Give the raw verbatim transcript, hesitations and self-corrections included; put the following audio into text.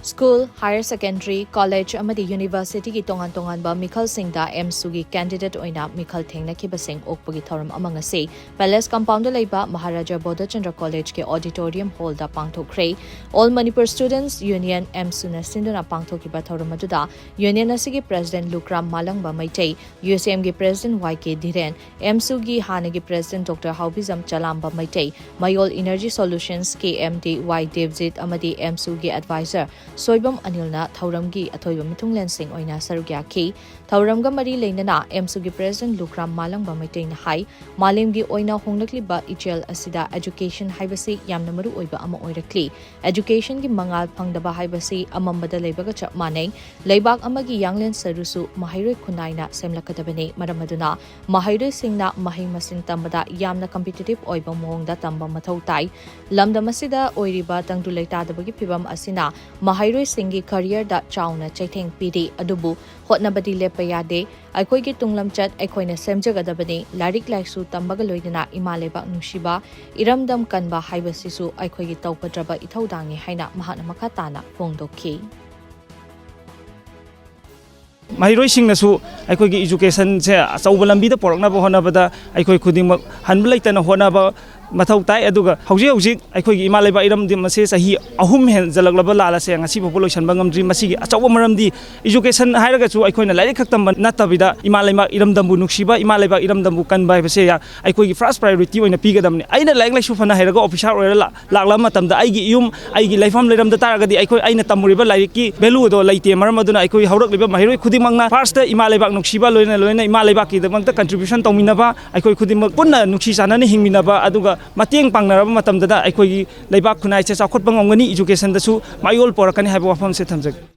School, higher secondary, college ꯑꯃꯗꯤ ꯌꯨꯅꯤꯚꯔꯁꯤꯇꯤꯒꯤ ꯇꯣꯉꯥꯟ ꯇꯣꯉꯥꯟꯕ ꯃꯤꯈꯜꯁꯤꯡꯗ ꯑꯦꯝꯁꯨꯒꯤ ꯀꯦꯟꯗꯤꯗꯦꯠ ꯑꯣꯏꯅ ꯃꯤꯈꯜ ꯊꯦꯡꯅꯈꯤꯕꯁꯤꯡ ꯑꯣꯛꯄꯒꯤ ꯊꯧꯔꯝ ꯑꯃ ꯉꯁꯤ ꯄꯦꯂꯦꯁ ꯀꯝꯄꯥꯎꯟꯗ ꯂꯩꯕ ꯃꯍꯥꯔꯥꯖꯥ ꯕꯣꯙꯆꯟꯗ꯭ꯔ ꯀꯣꯂꯦꯖꯀꯤ ꯑꯣꯗꯤꯇꯣꯔꯤꯌꯝ ꯍꯣꯜꯗ ꯄꯥꯡꯊꯣꯛꯈ꯭ꯔꯦ꯫ ꯑꯣꯜ ꯃꯅꯤꯄꯨꯔ ꯁ꯭ꯇꯨꯗꯦꯟꯠꯁ ꯌꯨꯅꯤꯌꯟ, ꯑꯦꯝꯁꯨꯅ ꯁꯤꯟꯗꯨꯅ ꯄꯥꯡꯊꯣꯛꯈꯤꯕ ꯊꯧꯔꯝ ꯑꯗꯨꯗ ꯌꯨꯅꯤꯌꯟ ꯑꯁꯤꯒꯤ president Lukhram Malangba Meitei, U S ꯑꯦꯝꯒꯤ ꯄ꯭ꯔꯦꯁꯤꯗꯦꯟꯠ ꯋꯥꯏ ꯀꯦ ꯙꯤꯔꯦꯟ, ꯑꯦꯝꯁꯨꯒꯤ ꯍꯥꯟꯅꯒꯤ president doctor Haobijam Chalamba Meitei, Mayol energy ꯁꯣꯂꯨꯁꯟꯁꯀꯤ ꯑꯦꯝ ꯗꯤ ꯋꯥꯏ ꯗꯦꯕꯖꯤꯠ ꯑꯃꯗꯤ ꯑꯦꯝꯁꯨꯒꯤ ꯑꯦꯗꯚꯥꯏꯖꯔ ꯁꯣꯏꯕꯝ ꯑꯅꯤꯜꯅ ꯊꯧꯔꯝꯒꯤ ꯑꯊꯣꯏꯕ ꯃꯤꯊꯨꯡꯂꯦꯟꯁꯤꯡ ꯑꯣꯏꯅ ꯁꯔꯨꯛ ꯌꯥꯈꯤ꯫ ꯊꯧꯔꯝꯒ ꯃꯔꯤ ꯂꯩꯅꯅ ꯑꯦꯝꯁꯨꯒꯤ ꯄ꯭ꯔꯦꯁꯤꯗꯦꯟꯠ ꯂꯨꯈ꯭ꯔꯥꯝ ꯃꯥꯂꯪꯕ ꯃꯩꯇꯩꯅ ꯍꯥꯏ, ꯃꯥꯂꯦꯝꯒꯤ ꯑꯣꯏꯅ ꯍꯣꯡꯂꯛꯂꯤꯕ ꯏꯆꯦꯜ ꯑꯁꯤꯗ ꯑꯦꯖꯨꯀꯦꯁꯟ ꯍꯥꯏꯕꯁꯤ ꯌꯥꯝꯅ ꯃꯔꯨ ꯑꯣꯏꯕ ꯑꯃ ꯑꯣꯏꯔꯛꯂꯤ꯫ ꯑꯦꯖꯨꯀꯦꯁꯟꯒꯤ ꯃꯉꯥꯜ ꯐꯪꯗꯕ ꯍꯥꯏꯕꯁꯤ ꯑꯃꯝꯕꯗ ꯂꯩꯕꯒ ꯆꯞ ꯃꯥꯟꯅꯩ꯫ ꯂꯩꯕꯥꯛ ꯑꯃꯒꯤ ꯌꯥꯡꯂꯦꯟ ꯁꯔꯨꯁꯨ ꯃꯍꯩꯔꯣꯏ ꯈꯨꯟꯅꯥꯏꯅ ꯁꯦꯝꯂꯛꯀꯗꯕꯅꯤ꯫ ꯃꯔꯝ ꯑꯗꯨꯅ ꯃꯍꯩꯔꯣꯏꯁꯤꯡꯅ ꯃꯍꯩ ꯃꯁꯤꯡ ꯇꯝꯕꯗ ꯌꯥꯝꯅ ꯀꯝꯄꯤꯇꯤꯇꯤꯚ ꯑꯣꯏꯕ ꯃꯑꯣꯡꯗ ꯇꯝꯕ ꯃꯊꯧ ꯇꯥꯏ꯫ ꯂꯝꯗꯝ ꯑꯁꯤꯗ ꯑꯣꯏꯔꯤꯕ ꯇꯪꯗꯨ ꯂꯩꯇꯥꯗꯕꯒꯤ ꯐꯤꯚꯝ ꯑꯁꯤꯅ ꯃꯍꯩꯔꯣꯏꯁꯤꯡꯒꯤ ꯀꯔꯤꯌꯔꯗ ꯆꯥꯎꯅ ꯆꯩꯊꯦꯡ ꯄꯤꯔꯤ꯫ ꯑꯗꯨꯕꯨ ꯍꯣꯠꯅꯕꯗꯤ ꯂꯦꯞꯄ ꯌꯥꯗꯦ꯫ ꯑꯩꯈꯣꯏꯒꯤ ꯇꯨꯡꯂꯝꯆꯠ ꯑꯩꯈꯣꯏꯅ ꯁꯦꯝꯖꯒꯗꯕꯅꯤ꯫ ꯂꯥꯏꯔꯤꯛ ꯂꯥꯏꯁꯨ ꯇꯝꯕꯒ ꯂꯣꯏꯅꯅ ꯏꯃꯥ ꯂꯩꯕꯥꯛ ꯅꯨꯡꯁꯤꯕ, ꯏꯔꯝꯗꯝ ꯀꯟꯕ ꯍꯥꯏꯕꯁꯤꯁꯨ ꯑꯩꯈꯣꯏꯒꯤ ꯇꯧꯒꯗ꯭ꯔꯕ ꯏꯊꯧꯗꯥꯡꯅꯤ ꯍꯥꯏꯅ ꯃꯍꯥꯛꯅ ꯃꯈꯥ ꯇꯥꯅ ꯐꯣꯡꯗꯣꯛꯈꯤ꯫ ꯃꯍꯩꯔꯣꯏꯁꯤꯡꯅꯁꯨ ꯑꯩꯈꯣꯏꯒꯤ ꯏꯖꯨꯀꯦꯁꯟꯁꯦ ꯑꯆꯧꯕ ꯂꯝꯕꯤꯗ ꯄꯨꯔꯛꯅꯕ ꯍꯣꯠꯅꯕꯗ ꯑꯩꯈꯣꯏ ꯈꯨꯗꯤꯡꯃꯛ ꯍꯟꯕ ꯂꯩꯇꯅ ꯍꯣꯠꯅꯕ ꯃꯊꯧ ꯇꯥꯏ꯫ ꯑꯗꯨꯒ ꯍꯧꯖꯤꯛ ꯍꯧꯖꯤꯛ ꯑꯩꯈꯣꯏꯒꯤ ꯏꯃꯥ ꯂꯩꯕꯥꯛ ꯏꯔꯝꯗꯝ ꯑꯁꯤ ꯆꯍꯤ ꯑꯍꯨꯝ ꯍꯦꯟꯖꯜꯂꯛꯂꯕ ꯂꯥꯜ ꯑꯁꯦ ꯉꯁꯤ ꯐꯥꯎꯕ ꯂꯣꯏꯁꯤꯟꯕ ꯉꯝꯗ꯭ꯔꯤ꯫ ꯃꯁꯤꯒꯤ ꯑꯆꯧꯕ ꯃꯔꯝꯗꯤ ꯏꯖꯨꯀꯦꯁꯟ ꯍꯥꯏꯔꯒꯁꯨ ꯑꯩꯈꯣꯏꯅ ꯂꯥꯏꯔꯤꯛ ꯈꯛ ꯇꯝꯕ ꯅꯠꯇꯕꯤꯗ ꯏꯃꯥ ꯂꯩꯕꯥꯛ ꯏꯔꯝꯗꯝꯕꯨ ꯅꯨꯡꯁꯤꯕ, ꯏꯃꯥ ꯂꯩꯕꯥꯛ ꯏꯔꯝꯗꯝꯕꯨ ꯀꯟꯕ ꯍꯥꯏꯕꯁꯦ ꯑꯩꯈꯣꯏꯒꯤ ꯐꯥꯔꯁ ꯄ꯭ꯔꯥꯏꯌꯣꯔꯤꯇꯤ ꯑꯣꯏꯅ ꯄꯤꯒꯗꯕꯅꯤ꯫ ꯑꯩꯅ ꯂꯥꯏꯔꯤꯛ ꯂꯥꯏꯁꯨ ꯐꯅ ꯍꯩꯔꯒ ꯑꯣꯐꯤꯁꯥꯔ ꯑꯣꯏꯔ ꯂꯥꯛꯂꯕ ꯃꯇꯝꯗ ꯑꯩꯒꯤ ꯌꯨꯝ, ꯑꯩꯒꯤ ꯂꯩꯐꯝ ꯂꯩꯔꯝꯗ ꯇꯥꯔꯒꯗꯤ ꯑꯩꯈꯣꯏ, ꯑꯩꯅ ꯇꯝꯃꯨꯔꯤꯕ ꯂꯥꯏꯔꯤꯛꯀꯤ ꯚꯦꯂꯨ ꯑꯗꯣ ꯂꯩꯇꯦ꯫ ꯃꯔꯝ ꯑꯗꯨꯅ ꯑꯩꯈꯣꯏ ꯍꯧꯔꯛꯂꯤꯕ ꯃꯍꯩꯔꯣꯏ ꯈꯨꯗꯤꯡꯃꯛꯅ ꯐꯥꯔꯁꯇ ꯏꯃꯥ ꯂꯩꯕꯥꯛ ꯅꯨꯡꯁꯤꯕ, ꯂꯣꯏꯅ ꯂꯣꯏꯅ ꯏꯃꯥ ꯂꯩꯕꯥꯛꯀꯤꯗꯃꯛꯇ ꯀꯟꯇ꯭ꯔꯤꯕ꯭ꯌꯨꯁꯟ ꯇꯧꯃꯤꯟꯅꯕ, ꯑꯩꯈꯣꯏ ꯈꯨꯗꯤꯡꯃꯛ ꯄꯨꯟꯅ ꯅꯨꯡꯁꯤ ꯆꯥꯟꯅꯅ ꯍꯤꯡꯃꯤꯟꯅꯕ, ꯑꯗꯨꯒ ꯃꯇꯦꯡ ꯄꯥꯡꯅꯔꯕ ꯃꯇꯝꯗꯗ ꯑꯩꯈꯣꯏꯒꯤ ꯂꯩꯕꯥꯛ ꯈꯨꯟꯅꯥꯏꯁꯦ ꯆꯥꯎꯈꯠꯄ ꯉꯝꯒꯅꯤ, ꯏꯖꯨꯀꯦꯁꯟꯗꯁꯨ ꯃꯥꯏꯑꯣꯟ ꯄꯣꯔꯛꯀꯅꯤ ꯍꯥꯏꯕ ꯋꯥꯐꯝꯁꯦ ꯊꯝꯖꯒꯦ꯫